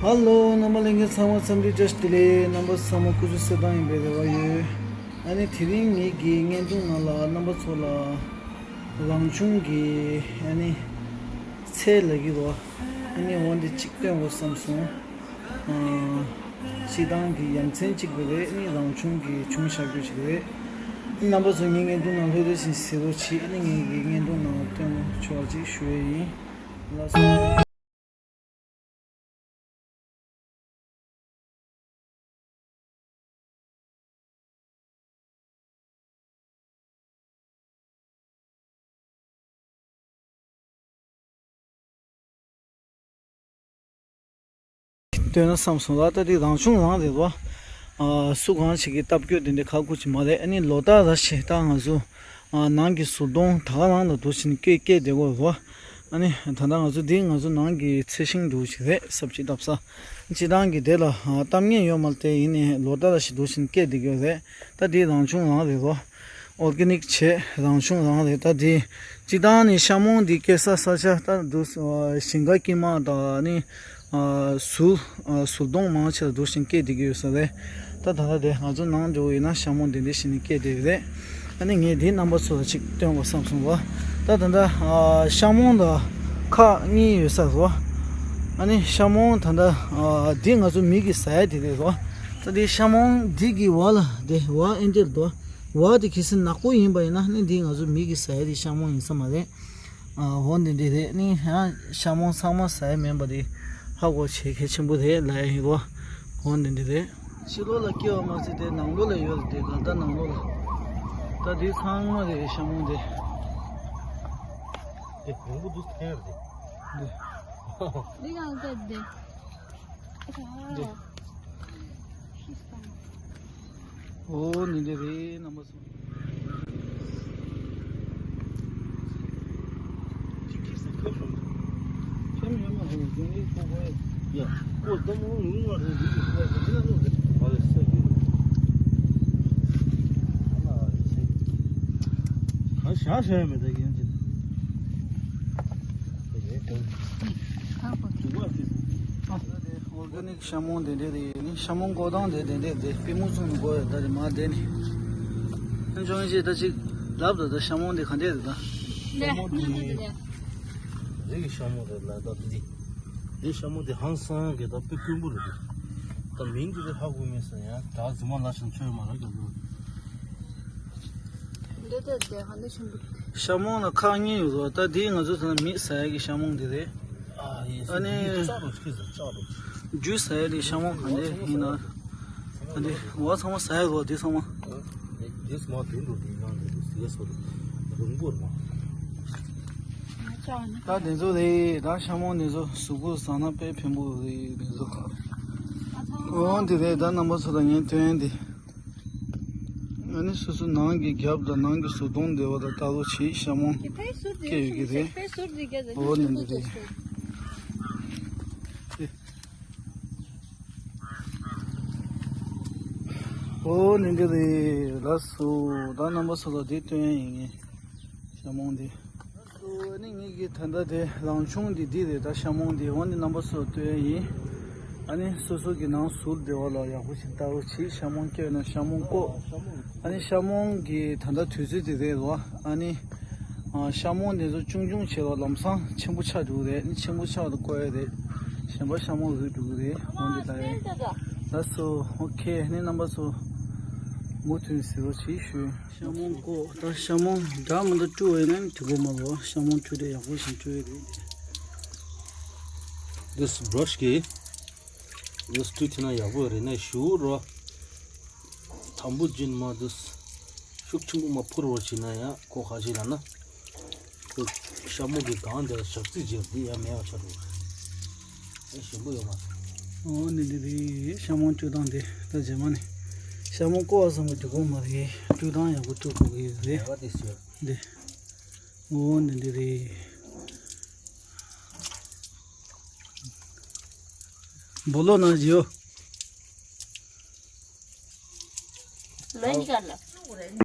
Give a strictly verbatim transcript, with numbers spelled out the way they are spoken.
ཧེ་ལོ། རྣམ་པ་ལྷན་རྒྱས་ཚང་མ་འཚམས་འདྲི་བཀྲ་ཤིས་བདེ་ལེགས། རྣམ་པ་ཚང་མ་སྐུ་གཟུགས་གསལ་ཐང་ཨིན་པའི་རེ་བ་ཡོད། ཨ་ནི་དེ་རིང་ངེ་གི་བརྙན་ཐུང་ནང་ལ་རྣམ་པ་ཚོ་ལ་རང་བྱུང་གི་ཨ་ནི་ཚལ་ལབ་ཀྱི་རེད། ཨ་ནི་འོ་འདི་གཅིག་སྟོན་དགོས་བསམ་སོང་། ཨ་སྤྱིར་བཏང་གི་ཡ་མཚན་གཅིག་པ་རེད། ཨ་ནི་རང་བྱུང་གི་བྱུང་བཞག་རྒྱུ་ཞིག་རེད། རྣམ་པ་ཚོ་ངའི་བརྙན་ཐུང་ནང་ལྷོད་ལྷོད་བཞིན་གཟིགས་རོགས་གྱིས། ཨ་ནི་ངེ་གི་བརྙན་ཐུང་ནང་ལ་སྟོན་ཆོག་པ་ཅིག་ཞུ་ཡས་ཡིན། ལགས་སོ། སྟོན་ན་བསམ་སོང་ལགས། ད་འདི་རང་བྱུང་རང་རེད་པ། ཨ་སུ་གང་ཞིག་གིས་བཏབ་རྒྱུ་དེ་འདྲ་ཁག་པོ་ཅིག་མ་རེད། ཨ་ནི་ལོ་ལྟར་ར་བྱས་ད་ང་ཚོ་ཨ་ནང་གི་ཟུར་གདོང་ད་ག་རང་ལ་འདུག་བཞིན་སྐྱེ་སྐྱེ་བསྡད་ཀྱི་ཡོད་རེད་པ། ཨ་ནི་ད་ལྟ་ང་ཚོ་འདི་ང་ཚོ་ནང་གི་ཚལ་ཞིང་འདྲ་བོ་ཞིག་རེད། སབ་ཅིག་བཏབ་ས། སྤྱིར་བཏང་གི་དེ་ལ་ཨ་གཏམ་ངན་ཡོད་མ་རེད་དེ། ཡིན་ནའི་ལོ་ལྟར་ར་ཞིག་འདུག་བཞིན་སྐྱེ་བསྡད་ཀྱི་ཡོད་རེད། ད་འདི་རང་བྱུང་རང་རེད་པ། ཨོར་གེ་ནིག་བྱས་རང་བྱུང་རང་རེད། ད་འདི་སྤྱིར་བཏང་ནི་ཤ་མོང་འདི་སྐྱེ་ས་ས་ཆ་ད་འདུག་ཨ་ཞིང་ཁ་དཀྱིལ་མ་དང་ནི་ཨ་ཟུར་ཨ་ཟུར་གདོང་མང་ཆེ་ལ་འདུག་བཞིན་སྐྱེ་བསྡད་ཀྱི་ཡོད་ས་རེད། ད་ད་ལྟ་དེ་ང་ཚོ་ནང་འགྲོ་ཡིན་ན་ཤ་མོང་འདི་འདྲ་བྱས་ནས་སྐྱེ་བསྡད་ཡོད་རེད། ཨ་ནི་ངས་འདི་རྣམ་པ་ཚོ་ལ་ཅིག་སྟོན་དགོས་བསམ་སོང་བ། ད་ད་ལྟ་ཨ་ཤ་མོང་ལ་ཁག་གཉིས་ཡོད་ས་རེད་པ། ཨ་ནི་ཤ་མོང་ད་ལྟ་ཨ་འདི་ང་ཚོ་མི་གིས་ཟ་ཡ་དེ་རེད་པ། ད་འདི་ཤ་མོང་འདི་གི་བ་ལ་དེ་བ་ཨེ་འདྲ་རེད་པ། བ་དེ་གལ་སྲིད་ནག་པོ་ཡིན་པ་ཡིན་ན་ནི་འདི་ང་ཚོ་མི་གིས་ཟ་ཡ་དེ་ཤ་མོང་ཡིན་ས་མ་རེད། ཨ་འོ་འདི་འདི་རེད། ནི་ཨ་ཤ་མོང་ཚང་མ་ཟ་ཡ་མིན་པ་དེ་ཧ་གོ་བྱེད་གལ་ཆེན་པོ་རེད་ལབ་ཡ་ཡིན་པ། འོ་འདི་འདི་རེད། ཕྱི་ལོགས་ལ་སྐྱེ་བ་མ་ཟད་དེ་ནང་ལོགས་ལ་ཡོད་ལ་དེ་ག་ད་ནང་ལོགས་ལ། ད་དེ་ཚང་མ་རེད་ཤ་མོང་དེ། དེ་གོང་བུ་འདུག་ཐལ་རེད། འདི། འདི་གང་ལྟར་དེ། འདི། འོ་ནི་འདི་རེད་རྣམ་པ་ཚོ། ཨོར་གེ་ནིག་ཤ་མོང་དེ་འདྲ་རེད། ནི་ཤ་མོང་བཀོག་སྟངས་དེ་དེ་འདྲ་རེད། པུས་མོ་བཙུགས་ནས་བཀོག་ཡ། ད་དེ་མར་དེད་ནི། ཨ་ནི་ཅོང་ཅེ་ད་ཅིག་ལབ་དང་། ད་ཤ་མོང་དེ་ག་འདྲ་རེད་ད། ཤ་མོང་དེ་རི་གི་ཤ་མོང་རེད་ལ། ད་དེ་དེ་ཤ་མོང་དེ་ཧང་སང་གི་ད་དཔེ་དཀོན་པོ་རེད། ད་མིང་དེ་ཧ་གོ་མེད་ས་ཡ། ད་རྫུན་མ་ལབ་ཤིང་ཆོས་མ་ར་གི་འདུག། ཤ་མོང་ལ་ཁག་གཉིས་ཡོད་རེད། ད་འདི་ང་ཚོ་ད་མི་ཟ་ཡ་གི་ཤ་མོང་འདི་རེད། ཨ་ནི་རྒྱུ་ཟ་ཡ་གི་ཤ་མོང་ག་འདྲ་ཡིན་ན། ཨ་འདི་བ་ཚང་མ་ཟ་ཡ་རེད་འདི་ཚང་མ། ད་འདི་ཚོ་རེད། ད་ཤ་མོང་འདི་ཚོ་གཟུགས་པོ་བཟང་ན་དཔེ་ཕན་པོ་རེད་འདི་ཚོ། འོ་འདི་རེད། ད་རྣམ་པ་ཚོ་ལ་ངས་སྟོན་ཡ་འདི། ཨ་ནི་སོ་སོ་ནང་གི་རྒྱབ་དང་ནང་གི་ཟུར་གདོང་དེ་བ་ལ་ལྟ་རོགས་གྱིས། ཤ་མོང་སྐྱེ་ཡོད་ཀྱི་རེད། འོ་ནི་འདི་རེད། འོ་ནི་འདི་རེད། ལགས་སོ། ད་རྣམ་པ་ཚོ་ལ་འདི་སྟོན་ཡ་ཡིན། ངས་ཤ་མོང་འདི། ཨ་ནི་ངེ་གི་ད་ལྟ་དེ་རང་བྱུང་འདི་འདི་རེད། ད་ཤ་མོང་འདི། འོ་ནི་རྣམ་པ་ཚོ་ལ་སྟོན་ཡ་ཡིན། ཨ་ནི་སོ་སོ་གི་ནང་ཟུར་དེ་བ་ལ་ཡག་པོ་ཞིག་ལྟ་རོགས་གྱིས། ཤ་མོང་སྐྱེས་ན་ཤ་མོང་བཀོག། ཨ་ནི་ཤ་མོང་གི་ད་ལྟ་དུས་ཚོད་དེ་རེད་རོ། ཨ་ནི་ཨ་ཤ་མོང་འདི་ཚོ་ཆུང་ཆུང་བྱས་རོ་ལམ་སང་ཆེན་པོ་ཆགས་འགྲོ་གི་རེད། ཨ་ནི་ཆེན་པོ་ཆགས་དུས་བཀོག་ཡ་རེད། གཞན་པ་ཤ་མོང་རུལ་འགྲོ་གི་རེད། འོ་འདི་ལྟ་ཡ། ལགས་སོ། ཨོ་ཁེ། ཨ་ནི་རྣམ་པ་ཚོ་མུ་མཐུད་གཟིགས་རོགས་གྱིས་ཞུ། ཤ་མོང་བཀོག། ད་ཤ་མོང་འདྲ་མི་འདྲ་བཀྲུ་བ་ཡིན་ན་འགྲིག་གི་མ་རེད། ཤ་མོང་བཀྲུ་དེ་ཡག་པོ་ཞིག་བཀྲུ་ཡ་རེད། འདི་སྦྲཤ་གིས་འདི་བཀྲུ་ཐུབ་ན་ཡག་པོ་རེད་ན་ཞུ་རོ། དང་པོ་རྒྱུན་མ་འདི་ཤུགས་ཆེན་པོ་མ་ཕུར་བར་བྱས་ན་ཡང་ཁོ་ཁ་ཅིག་ལ་ན། ཁོ་ཤ་མོང་གི་སྒང་དེ་ལ་ཞག་རྩི་བྱས་འདི་ཡང་མེད་པ་ཆགས་འགྲོ། ཨེ་ཞིམ་པོ་ཡོད་མ་རེད། འོ་ནི་འདི་རེད། ཤ་མོང་བཀྲུ་སྟངས་དེ་ད་རྗེས་མ་ནི་ཤ་མོང་བཀོག་པ་ཙམ་གྱིས་འགྲིག་གི་མ་རེད། བཀྲུ་སྟངས་ཡག་པོ་བཀྲུ་དགོས་ཀྱི་རེད། འདི། འོ་ནི་འདི་རེད། སྦོ་ལོགས་ནང་བཞིན་ཡོད།